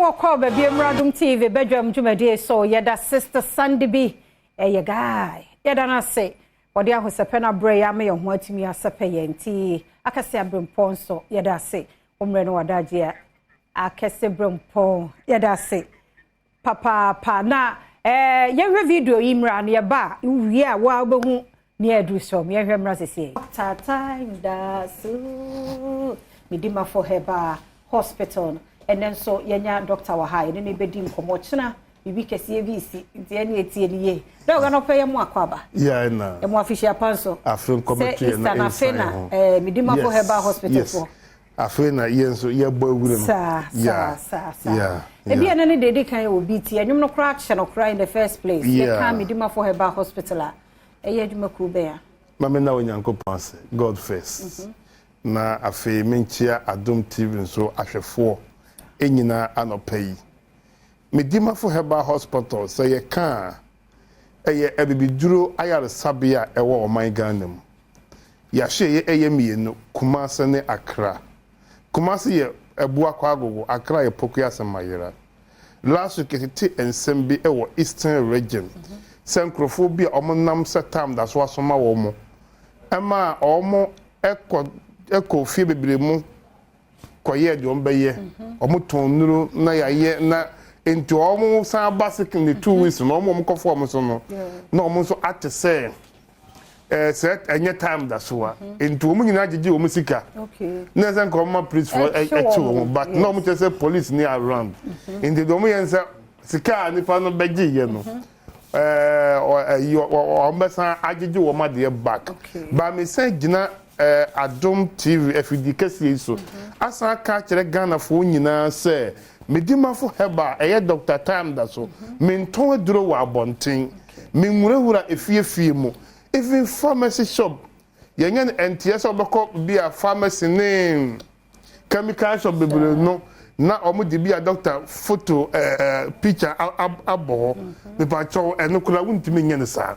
Yɛmɔkɔ baabi Adom TV badwam dwumadie so. Yɛda Sister Sandy bi, ɛyɛ guy, yɛda no ase. Wɔde ahosɛpɛ no abrɛ yɛ ama yɛn ho atumi asɛpɛ yɛn, nti akɛse aberempɔn nso yɛda ase. Wɔmmerɛ no wadagye a akɛse berempɔn, yɛda ase papaapa. Na yɛhwɛ video yi mmra no, yɛba a wie a woa wobɛhu nea ɛduru so. Yɛhwɛ mmra sesie. Doctor Time da so Medimafo Herbal Hospital no, ɛnɛ nso yɛnya doctor wɔ ha, yɛne no bɛdi nkɔmmɔ. Kyena biribi kɛseɛ bi si, nti ɛne ɛtie no yie. Dɛ ɔga no ɔpɛ yɛ mu akɔ aba. Yeah, na. Ɛmu afihyia pa nso. Afe nkɔmɛto sɛ yɛ Easter na afe na Medimafo Herbal Hospital foɔ. Afei na yɛn nso yɛbɔ awura mu. Saa. Ebi ɛno ne deɛ edi kan wɔ bi ti ɛnwom no koraa kyɛ no koraa in the first place. Yɛka Medimafo Herbal Hospital a, ɛyɛ adwumakuo bɛn a? Maame, na Onyankopɔn ase, God first. Na afei menkyia Adom TV nso ahwɛfoɔ nyinaa anɔpa yi. Medimafo Herbal Hospital, sɛ yɛka a, ɛyɛ abibiduro ayaresabea a ɛwɔ ɔman Ghana mu. Yɛahyɛ yɛ ɛyɛ mmienu, Kumase ne Accra. Kumase yɛ Abuakɔ Agogo, Accra yɛ Pokuase Mayera. Last week yɛtete nsɛm bi ɛwɔ Eastern Region sɛ nkurɔfoɔ bi a wɔnam sɛ tam da so asoma wɔn ɛma wɔn ɛkɔ fie bebree mu kɔyɛ deɛ wɔn bɛyɛ, wɔn tɔn nnuro na yɛayɛ na nti wɔn san ba second ne 2 weeks no, wɔn kɔfɔ wɔn so no na wɔn nso ate sɛ sɛ ɛnyɛ time da so a, nti wɔn nyinaa gyegye wɔn sika na ɛsɛ nka wɔn ma police fo ɛkye ɛkye wɔn, wɔn, but na wɔn kyerɛ sɛ police ni around, nti deɛ wɔn yɛ sɛ sika a nipa no bɛgye yɛ no, ɛɛ ɛyi wɔn bɛsan agyegye wɔn adeɛ back. Baami sɛ gyina Adom TV afidie kɛseɛ yi so asan aka akyerɛ Ghanafoɔ nyinaa sɛ Medimafo Herbal, ɛyɛ Dr Time da so, mentɔn aduro wɔ abɔnten, menwurawura efiefie mu, even pharmacy shop yɛnyɛ no. Ɛnteɛ sɛ wobɛkɔ bi a pharmacy ne chemical shop bebree no na wɔn de bi a doctor photo ɛɛ ɛɛ picture abɔ hɔ. Mipakyɛw, ɛno koraa wuntumi nyɛ no saa.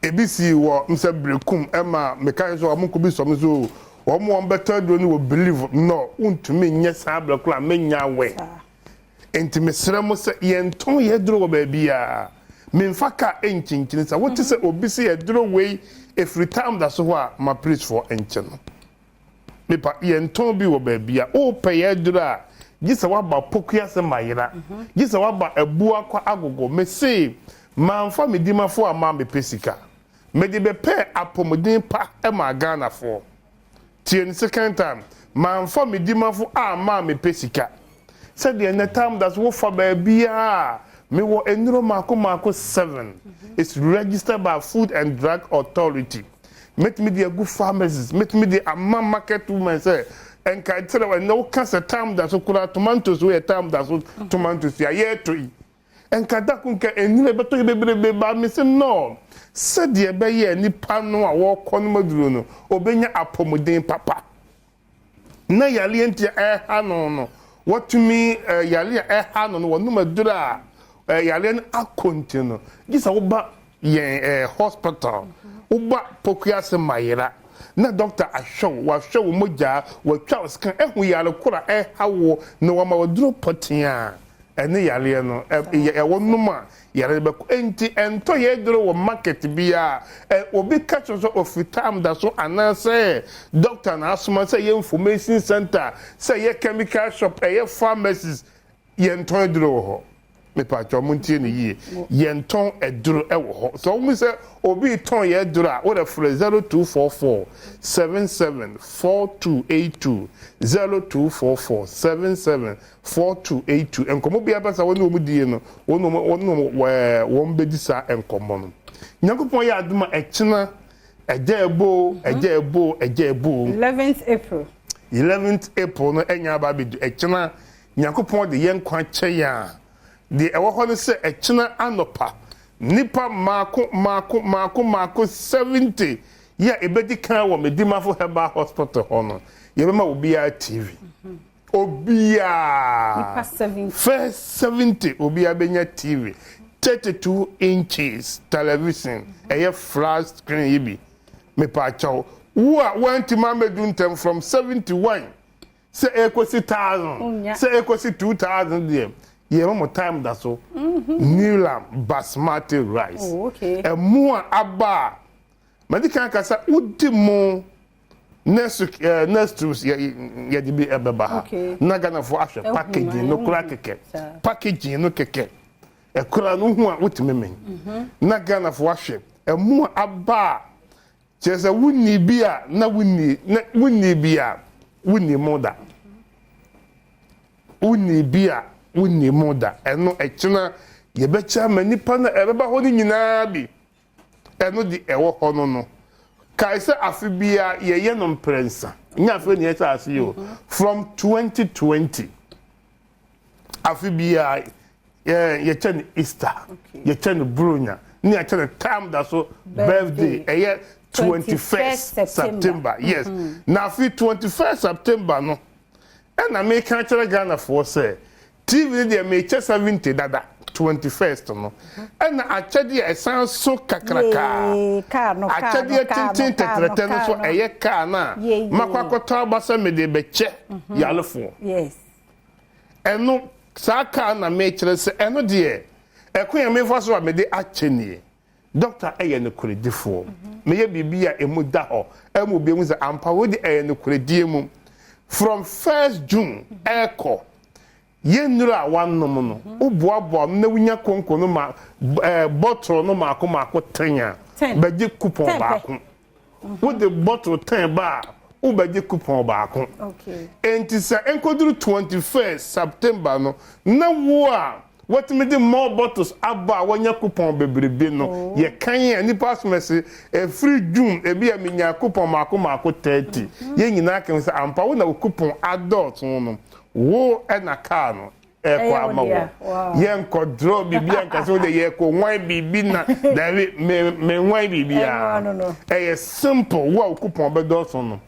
Ebi si wɔ nsɛ Berekum, ɛma meka sɛ wɔn nko bi sɔm so wɔn bɛtɔ aduro no wɔ believe no, wuntumi nyɛ saa abirɛ koraa menya awɛ. Nti mesrɛ mo sɛ yɛntɔn yɛ duro wɔ baabi a memfa kaa nkyinkyini. Sɛ wote sɛ obi sɛ yɛduro wei efiri tam da so hɔ a, ma policefoɔ nkyɛ no nipa. Yɛntɔn bi wɔ baabi a wopɛ yɛ duro a, gye sɛ woaba Pokuase Mayera, gye sɛ woaba Abuakwa Agogo. Mese mamfa me dimafo a ma mepɛ sika, mede bɛpɛ apɔmuden pa ma Ghanafoɔ. Tie ne second time, mamfa me dimafo a ma mepɛ sika. Sɛdeɛ nnɛ time da so wofa baabiaa, mewɔ nnuro maako maako seven, it's registered by Food and Drug Authority. Mɛtumi de agu pharmacies, mɛtumi de ama market women sɛ nka kyerɛ ɛnɛ woka sɛ time da so koraa, tomatoes woyɛ time da so tomatoes a yɛɛtɔ yi, nka da ko nka nnuro bɛtɔ yi bebrebe ba. Me sɛ no, sɛdeɛ ɛbɛyɛ nipa no a wɔrekɔ no maduro no, obɛnya apɔmuden papa na yareɛ nti a ɛha no, wɔtumi yareɛ a ɛha no, wɔnom aduro a yareɛ no akɔ. Nti no gye sɛ woba yɛn hospital, woba Pokuase Mayera na doctor ahwɛ wo, wahwɛ wo mogyaa, watwa wo scan, ɛho yare koro a ɛha wo na wama waduro pɔtee a ɛne yareɛ no ɛwɔ nom a yare bɛkɔ. Nti ɛntɔ yɛ duro wɔ market biara. Obi ka kyerɛ sɛ ofiri time da so anaasɛ doctor na asoma sɛ yɛ information center, sɛ yɛ chemical shop, ɛyɛ pharmacies, yɛntɔn aduro wɔ hɔ. Mepatwa ɔmo ntie ne yie, yɛntɔn aduro ɛwɔ hɔ. Sɛ ɔmo sɛ obi tɔn yɛ aduro a, wɔde frɛ 0244774282, 0244774282. Nkɔmɔ bi apɛ sɛ wɔne wɔn die no, wɔne wɔn wɔn bɛdi saa nkɔmɔ no. Nyankopɔn yɛ adom a, ɛkyena ɛgya ɛbo, ɛgya ɛbo, ɛgya ɛbo. 11th April. 11th April no ɛnya aba abɛdu. Ɛkyena Nyankopɔn de yɛn nkwa kyɛ yɛn a, deɛ ɛwɔ hɔ no sɛ ɛkyena anɔpa nipa maako maako maako maako 70 yɛ a ebɛdi kan wɔ Medimafo Herbal Hospital hɔ no, yɛbɛma obiara TV, obiara. Nipa 70. First 70, obiara bɛnya TV, 32 inches television, ɛyɛ flat screen yi bi. Mepaakyɛw, wo a wantumi amɛdu ntɛm, from 71. Sɛ ɛkɔsi 1000, sɛ ɛkɔsi 2000 deɛ, yɛma mo time da so. Nilam basmati rice. Ɛmo a aba a, madi kan aka sɛ wodi mo next week, next week yɛde bi ɛbɛba ha. Na Ghanafoɔ ahwɛ packaging no koraa kɛkɛ. Packaging no kɛkɛ. Ɛkora no ho a wotumi men. Na Ghanafoɔ ahwɛ ɛmo a aba a, kyerɛ sɛ wonni bi a na wonni na wonni bi a wonni mo da. Wonni bi a wonni mo da. Ɛno ɛkyena yɛbɛkyɛ ama nipa no ɛbɛba hɔ no nyinaa bi. Ɛno de ɛwɔ hɔ no. Kae sɛ afe biara yɛyɛ no mprɛnsa. Nyɛ afe na yɛhyɛ ase yi o. From 2020 afe biara yɛkyɛ no Easter, yɛkyɛ no Buronya, ne yɛkyɛ no time da so birthday. Ɛyɛ 21st September. Yes. Na afe 21st September no, ɛna meka kyerɛ Ghanafoɔ sɛ TV no deɛ mekyɛ 70 dada 21st no. Ɛna akyɛdeɛ ɛsan so kakrakaa. Akyɛdeɛ tenten tɛtrɛtɛ no so ɛyɛ kaa no a makɔ akɔtɔ aba sɛ mede bɛkyɛ yarefoɔ. Ɛno saa kaa na mekyerɛ sɛ ɛno deɛ ɛko yɛ mefa so a mede akyɛ nie. Doctor ɛyɛ nokorɛdifoɔ. Meyɛ biribi a emu da hɔ ɛmu obi ehu sɛ ampa wo de ɛyɛ nokorɛdie mu. From 1st June ɛkɔ yɛn nnuro a wanom no, woboaboa no na wonya konko no ma bottle no maako maako 10 a, bɛgye coupon baako. Wode bottle 10 ba a, wobɛgye coupon baako. Enti sɛ nkoduru 21st September no, na wo a wɔtumi de more bottles aba a wɔnya coupon bebrebe no, yɛkan a nipa asomɛsi ɛfiri June ebi a menya coupon maako maako 30. Yɛn nyinaa kan sɛ ampa wo na wo coupon adɔɔso no, wo ɛna kaa no ɛkɔ ama wo. Yɛnkɔ draw biribi anka sɛ wode yɛkɔ nwan biribi na dabi me nwan biribi a. Ɛyɛ simple, wo a wo coupon bɛdɔɔso no,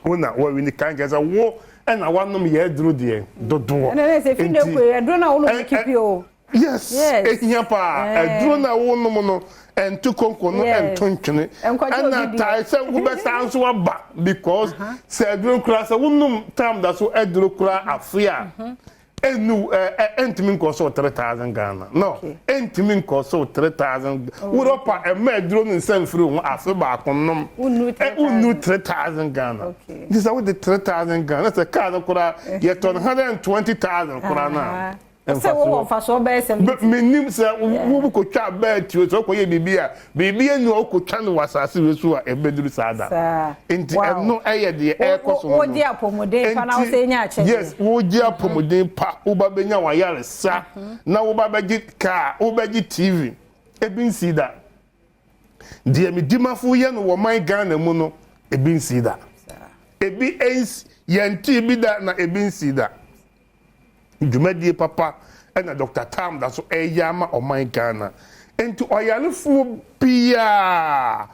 wo na wɔwi ne kan kyerɛ sɛ wo ɛna wanom yɛ aduro deɛ dodoɔ. Yes, ehia paa. Aduro na wonom no ɛnto konko no ɛnto ntwene. Ɛna tae sɛ wobɛsa nso aba because sɛ aduro koraa sɛ wonom time da so aduro koraa afe a ɛnu ɛntumi nkɔ so 3000 Ghana. No, ɛntumi nkɔ so 3000. Wodɔ ɛmma aduro no nsa mfiri ho afe baako nom. Wonnu 3000 Ghana. Nti sɛ wode 3000 Ghana sɛ kaa no koraa yɛtɔ no 120,000 koraa na. Sɛ wowɔ mfasoɔ bɛyɛ sɛ menim sɛ wokɔtwa bɛɛ tuo sɛ wokɔyɛ biribi a biribi anu a wokɔtwa no wɔ asase wei so a ɛbɛduru saa da. Nti ɛno ɛyɛ deɛ ɛrekɔ so no. Wogye apɔmuden pa na wosɛ nya akyɛdeɛ. Yes, wogye apɔmuden pa, woba bɛnya wayaresa na woba bɛgye kaa, wobɛgye TV. Ebi nsi da. Deɛ medimafo yɛ no wɔ man Ghana mu no, ebi nsi da. Ebi nsi, yɛnte bi da na ebi nsi da. Dwumadie papa ɛna Dr. Tam da so ɛyɛ ama ɔman Ghana. Nti ɔyarefoɔ biara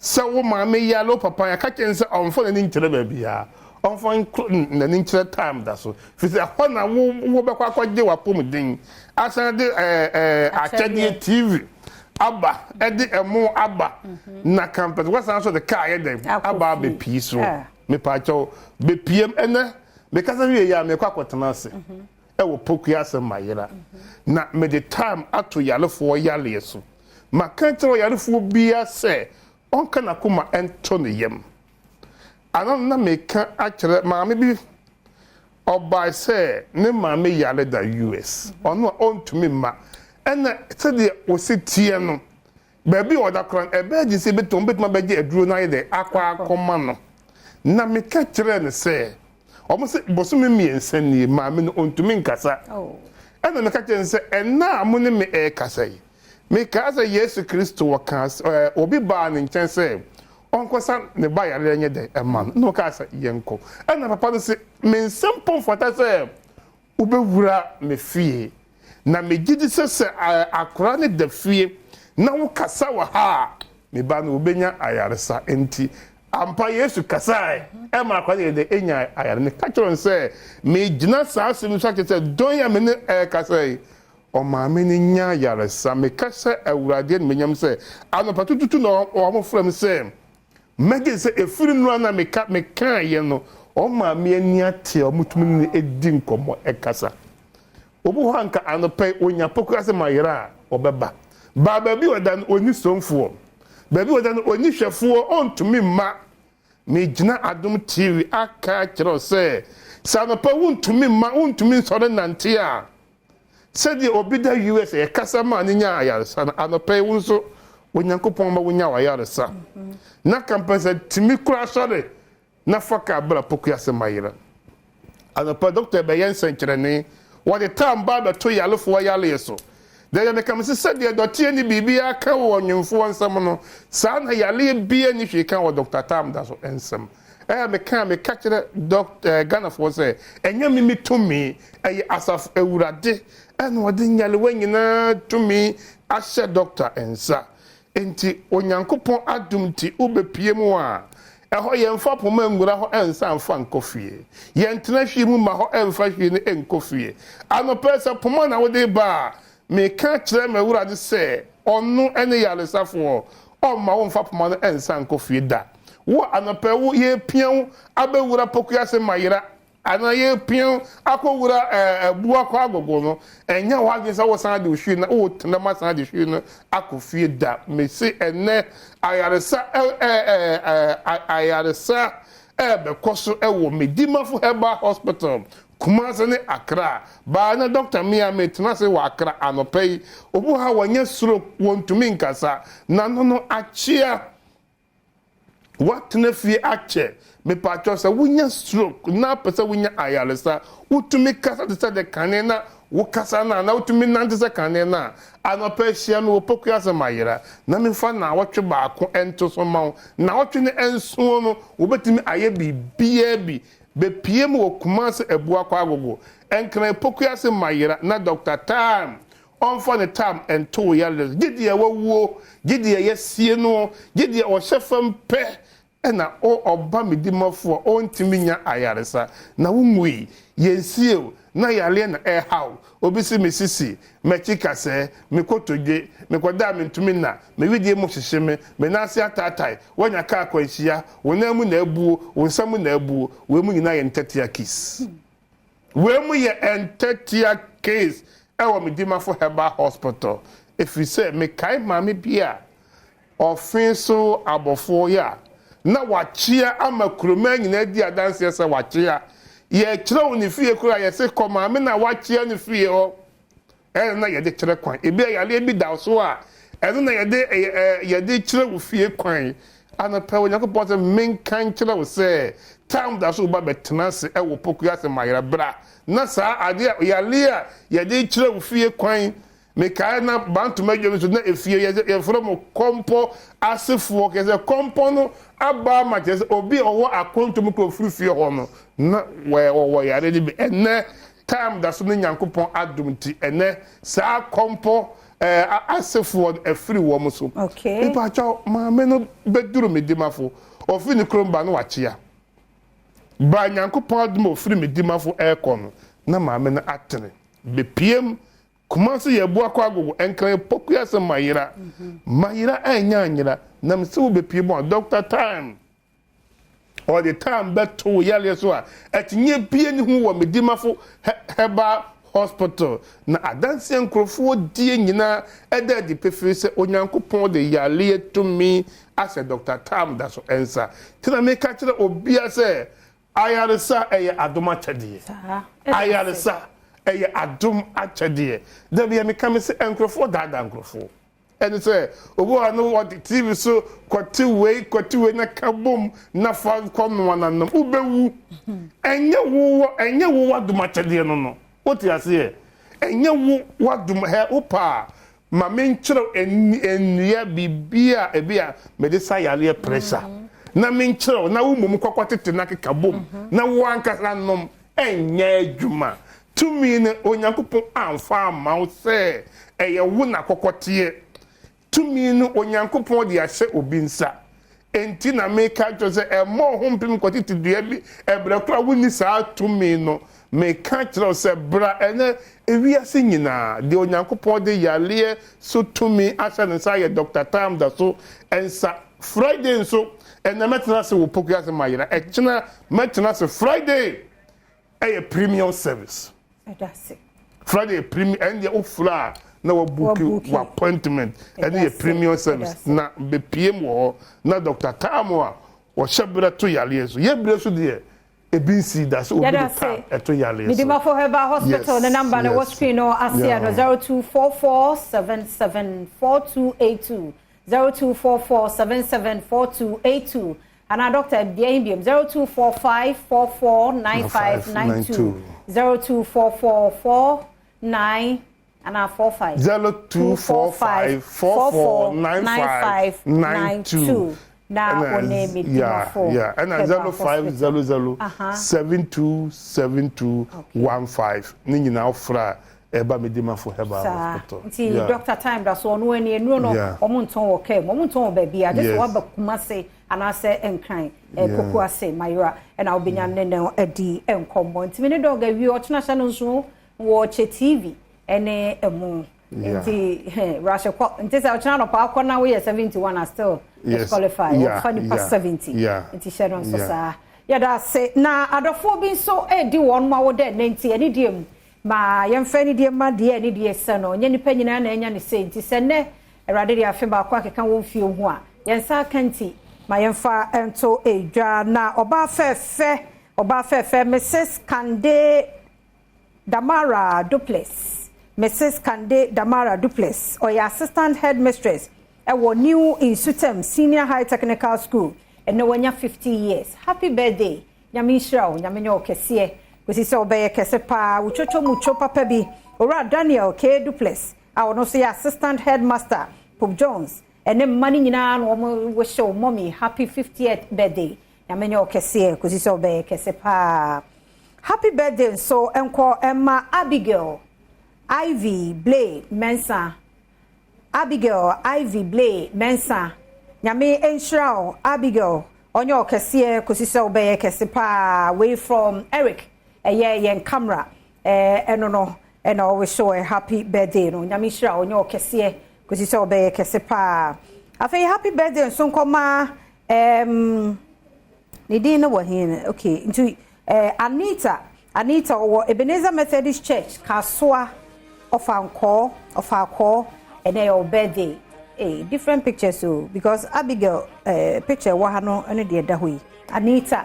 sɛ wo maame yare wo papa yɛka kyerɛ sɛ ɔmfa n'ani nkyerɛ baabiara, ɔmfa n'ani nkyerɛ Tam da so. Firi sɛ ɛhɔ na wo wobɛkɔ akɔgye w'apɔmuden asan de akyɛdeɛ TV aba ɛde ɛmo aba na campus wasan so de kaa yɛ dɛn aba abɛpie so. Mepaakyɛw bɛpiem ɛnɛ mekasa wie yɛ a mekɔ akɔtena ase ɛwɔ Pokua asɛm mayera na mede time ato yarefoɔ yareɛ so. Maka kyerɛ ɔyarefoɔ biara sɛ ɔnka n'akoma ɛnto ne yam. Ana na meka akyerɛ maame bi ɔbae sɛ ne maame yare da US. Ɔno a ɔntumi mma ɛna sɛdeɛ ɔsi teɛ no baabi a ɔda koraa ɛbɛyɛ gye sɛ ebɛtumi ɔbɛtumi abɛgye aduro no ayɛ dɛ akɔ akɔma no. Na meka kyerɛ no sɛ ɔmo sɛ bosome 3 nie maame no ɔntumi nkasa. Ɛna meka kyerɛ no sɛ ɛna a mo ne me ɛrekasa yi, meka sɛ Yesu Kristo wɔka obi baa ne nkyɛn sɛ ɔnkɔsa ne ba yare nyɛ dɛ ɛma no na ɔkaa sɛ yɛnkɔ. Ɛna papa no sɛ me nsɛm mpo mfata sɛ wobɛwura me fie na megye di sɛ sɛ akora ne da fie na wokasa wɔ ha a me ba no wobɛnya ayaresa. Nti ampa Yesu kasae ɛma akora no yɛ dɛ ɛnya ayare. Meka kyerɛ no sɛ megyina saa asɛm yi so akyerɛ sɛ dɔn a me ne ɛrekasa yi ɔmaame no nya ayaresa. Meka sɛ Awurade animuonyam sɛ anɔpa tututu na ɔmo frɛ me sɛ mɛgye sɛ ɛfiri nnora na mekaeɛ no Wɔn maame ani ate a wɔtumi ne no di nkɔmmɔ kasa. Obi wɔ hɔ a anka anɔpa yi ɔnya poku ase ma yera a, ɔbɛba. Baa baabi a ɔda no, ɔnni somfoɔ. Baabi a ɔda no, ɔnni hwɛfoɔ, ɔntumi mma. Megyina Adom TV aka akyerɛ wo sɛ, sɛ anɔpa wontumi mma, wontumi nsɔre nnante a, sɛdeɛ obi da US a yɛkasa maa no nyaa ayaresa no, anɔpa yi wo nso Onyankopɔn ma wonya w'ayaresa. Na kampɛsɛ tumi koraa sɔre na fa kaa bra Pokuase ma yera. Anɔpa dɔkta bɛyɛ nsɛnkyerɛnne. Wɔde tam ba abɛto yarefoɔ yareɛ so. Deɛ meka mese sɛdeɛ dɔteɛ nni biribiara ka wɔ ɔnwemfoɔ nsam no, saa na yareɛ biara nni hwee ka wɔ Dɔkta Tam da so nsam. Ɛyɛ a meka a meka kyerɛ dɔk ɛɛ Ghanafoɔ sɛ ɛnyɛ me me tumi, ɛyɛ Asafo Awurade ɛna ɔde nyarewa nyinaa tumi ahyɛ dɔkta nsa. Enti Onyankopɔn adom nti wobɛpue mu a, ɛhɔ yɛmfa poma nwura hɔ nsan mfa nkɔ fie. Yɛntena hwii mu mma hɔ mfa hwii no nkɔ fie. Anɔpa yi sɛ poma na wode reba a, meka kyerɛ m'Awurade sɛ ɔno ne yaresafoɔ, ɔmma wo mfa poma no nsan nkɔ fie da. Wo a anɔpa yi wo yɛrepia wo abɛwura Pokuase Mayera Anaa yɛrepia wo akɔwura abua kɔ agogo no, ɛnyɛ w'adwene sɛ wosan de wo hwii no, woretena mu asan de hwii no akɔ fie da. Mese ɛnnɛ, ayaresa ayaresa ɛrebɛkɔ so wɔ Medimafo Herbal Hospital, Kumasi ne Accra. Baa na dɔkta me a metena ase wɔ Accra anɔpa yi, obi wɔ ha a wanya stroke, wɔntumi nkasa, n'ano no akyea. Woatena fie akyɛ, mepakyɛw sɛ wonya stroke na apɛ sɛ wonya ayaresa, wotumi kasa te sɛ de kane na wokasa no a, na wotumi nante sɛ kane no a, anɔpa hyia me wɔ Pokuase Mayera na memfa naawɔtwe baako nto so mma wo. Naawɔtwe no nson no, wobɛtumi ayɛ biribiara bi. Bɛpue mu wɔ Kumase Abuakɔ Agogo, Nkran Pokuase Mayera na Dɔkta Time Ɔmfa ne tam nto wo yareɛ so, gye deɛ wawuo, gye deɛ yɛasie noɔ, gye deɛ ɔhyɛ fam pɛ na o ɔba me dimafoɔ a ɔntumi nya ayaresa, na wonwui, yɛnsie wo, na yareɛ na ɛreha wo. Obi se me sisi, m'akyi kasɛɛ, me kotodwe, mekɔda a mentumi nna, me wedeɛ mu hyehye me, me nan ase ataatae, woanya kaa akwanhyia, wo nan mu na abuo, wo nsa mu na abuo, wei mu nyinaa yɛ ntɛtea kiss. Wei mu yɛ ntɛtea case wɔ Medimafo Herbal Hospital ɛfiri sɛ mekae maame bi a ɔfe so abɔfoɔ yi a na wakyea ama kuromaa nyinaa di adanseɛ sɛ wakyea. Yɛkyerɛ wo ne fie koraa yɛse kɔ maame no a wakyea no fie hɔ. Ɛno na yɛde kyerɛ kwan. Ebia yareɛ bi da wo so a, ɛno na yɛde ɛyɛ yɛde kyerɛ wo fie kwan. Anɔpa yi, Onyankopɔn sɛ menka nkyerɛ wo sɛ, tam da so woba bɛtena ase wɔ pokuo ase ma yera. Bra na saa adeɛ a yareɛ a yɛde kyerɛ wo fie kwan. Mekae na Bantoma adwam nso na efie yɛ yɛfrɛ mo kɔmpɔ asefoɔ kyerɛ sɛ kɔmpɔ no aba ama kyerɛ sɛ obi a ɔwɔ akwantu mu kura ofiri fie hɔ no na wɔwɔ yareɛ no bi. Ɛnnɛ Time da so ne Nyankopɔn adom nti ɛnɛ saa kɔmpɔ eh, asefoɔ no afiri wɔn so. Okay. Mepakyɛw, maame no bɛduru Medimafo, ɔfiri ne kurom ba no wakyea. Ba Nyankopɔn adom a ɔfiri Medimafo ɛrekɔ no, na maame no atene. Bɛpiem Kumasi yɛ Abuakɔ Agogo, Nkran Pokuase Mayera. Mayera ɛnyɛ anyera, na mese wo bɛpie mu a, Doctor Time. Ɔde time bɛto wo yareɛ so a, akyinnyeɛ biara nni ho wɔ Medimafo Herbal Hospital. Na adanseɛ nkurɔfoɔ die nyinaa ɛda adi pefee sɛ Onyankopɔn de yareɛ tumi ahyɛ Dɔkta Tam da so nsa. Nti na meka kyerɛ obiara sɛ ayaresa ɛyɛ adom akyɛdeɛ. Ayaresa ɛyɛ adom akyɛdeɛ. Da biara meka mese nkurɔfoɔ daadaa nkurɔfoɔ. Ɛne sɛ, obi wɔ hɔ a na ɔde TV so kɔte wei, kɔte wei na ka bom na fa kɔnoa na nom. Wobɛwu. Ɛnyɛ wo wɔ, ɛnyɛ wo w'adom akyɛdeɛ no no. Wote aseɛ? Ɛnyɛ wo w'adom, hɛ, wopɛ a, ma menkyerɛw nnua biribi a ebi a mede sa yareɛ pressure na menkyerɛw na wo mmom kɔkɔtete na keka bom na wo ankasa nom. Ɛnyɛ adwuma. Tumi no, Onyankopɔn amfa amma wo sɛ ɛyɛ wo na kɔkɔteɛ. Tumi no, Onyankopɔn de ahyɛ obi nsa. Enti na meka akyerɛ wo sɛ ɛmmɔ wo ho mpem nkɔtete dua bi ɛberɛ korɔ a wonni saa tumi no. Meka kyerɛ wo sɛ bra ɛnnɛ, ewiase nyinaa, deɛ Onyankopɔn de yareɛ so tumi ahyɛ ne nsa yɛ Dɔkta Tam da so nsa. Friday nso, Ɛnɛ mɛtena ase wɔ Poku ase ma yera. Ɛkyena mɛtena ase Friday ɛyɛ premium service. Friday yɛ premium, ɛn deɛ wofrɛ a na wabuki wɔ appointment, ɛne yɛ premium service na bepiem wɔ hɔ na Dr. Tamo a wɔhyɛ berɛ to yareɛ so. Yɛ berɛ so deɛ ebi nsii da sɛ obi de tam ɛto yareɛ so. Medimafo Herbal Hospital ne number no wɔ screen no aseɛ no, 0244774282, 0244774282, anaa doctor deɛ yi biom, 0245449592, 024449 anaa 45. 0245449592 na wɔne Medimafo. Ɛna 0500727215 ne nyinaa wofra a ɛba Medimafo Herbal Hospital. Nti doctor time da so ɔno ani nnuro no, ɔmo ntɔn wɔ kaa mu, ɔmo ntɔn wɔ baabi a gye sɛ waba Kumase anaasɛ Nkran, Koko ase Mayera, ɛna wobɛnya ne no adi nkɔmmɔ. Nti me ne dɔg awie. Ɔkyena hyɛ no nso wɔ Kyɛ TV ɛne ɛmo. Nti rahyɛ kɔ nti sɛ ɔkyena nɔpa akɔ na woyɛ 71 a, still disqualify. Wɔfa nipa 70, nti hyɛ no nso saa. Yɛda ase na adɔfoɔ bi nso redi wɔn ma wo dɛ ne nti ɛne deɛ mu ma yɛmfa ne deɛ ma deɛ ɛne deɛ sɛ no nyɛ nipa nyinaa na ɛnya ne sɛ. Nti sɛ nnɛ Awurade de afe baako akeka wɔn fie ho a yɛn nsa aka, nti ma yɛmfa nto edwa na ɔbaa fɛɛfɛ, ɔbaa fɛɛfɛ, Mrs Kande Damara Duples, Mrs Kande Damara Duples, ɔyɛ assistant headmistress ɛwɔ New Nsutem Senior High Technical School. Ɛnɛ wanya 50 years. Happy birthday, Nyame nhyira wo, Nyame nyɛ wo kɛseɛ kòsi sɛ wobɛyɛ kɛse paa. Wotwotwo mutwo papa bi, Owura Daniel K Duples a ɔno nso yɛ assistant headmaster, Pope Jones ɛne mma no nyinaa na wɔn wɔhyɛ wo mummy happy 50th birthday. Nyame nyɛ wo kɛseɛ kòsi sɛ wobɛyɛ kɛse paa. Happy birthday nso nkɔ ɛma Abigail Ivy Blay Mensa, Abigail Ivy Blay Mensa. Nyame nhyira wo, Abigail, ɔnyɛ ɔkɛseɛ kòsi sɛ wobɛyɛ kɛse paa. Wei from Eric, ɛyɛ yɛn camera ɛno no ɛna ɔwish wo happy birthday no. Nyame nhyira wo, ɔnyɛ ɔkɛseɛ kòsi sɛ wobɛyɛ kɛse paa. Afei happy birthday nso nkɔma ne din no wɔ he? Okay, nti Anita, Anita ɔwɔ Ebenezer Methodist Church, Kasoa Ɔfankɔɔ, Ɔfaakɔɔ. Ɛnɛ yɛ wo birthday. Different pictures o, because Abigail picture wɔ ha no ɛne deɛ ɛda hɔ yi. Anita,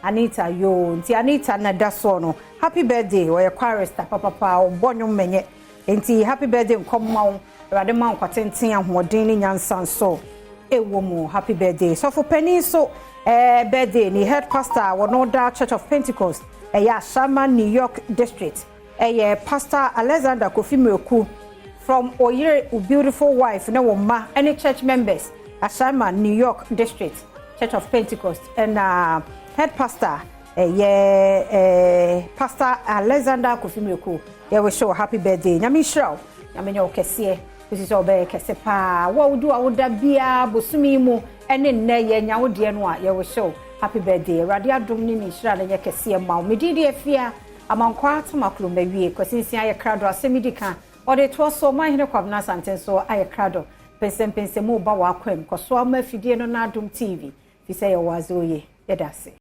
Anita yoo, nti Anita na da soɔ no, happy birthday. Ɔyɛ chorister papapa, ɔbɔ nnwom mɛnyɛ, nti happy birthday nkɔmma wo. Awurade ma nkwa tenten, ahoɔden ne nyansa nso ɛwɔ mu. Happy birthday. Sɔfo panin so birthday ni, head pastor wɔno da Church of Pentecost, ɛyɛ Ashaiman New York District, ɛyɛ Pastor Alexander Kofi Mireku, from oyere, beautiful wife ne wɔn mma ɛne church members, Ashaiman New York District Church of Pentecost, ɛna head pastor ɛyɛ Pastor Alexander Kofi Mireku, yɛwɔ show happy birthday. Nyame nhyira wo, Nyame nyɛ wo kɛseɛ kòsi sɛ ɔbɛyɛ kɛse paa. Wo a wodi a woda biara bosomi mu ɛne nnɛ yɛ nya wo deɛ no a, yɛwɔ show happy birthday. Awurade adom ne ne nhyira no nyɛ kɛseɛ ma wo. Medin de Afia Amankwa Tamaklo. Mawie. Kwasinsia ayɛ krado, asɛm di ka ɔde toa so. Ɔmanhene Kwabena Asante nso ayɛ krado. Mpɛnsɛmpɛnsɛmu ba wɔ akwam kɔso ama afidie no n'Adom TV fi sɛ yɛwɔ adze oye. Yɛda ase.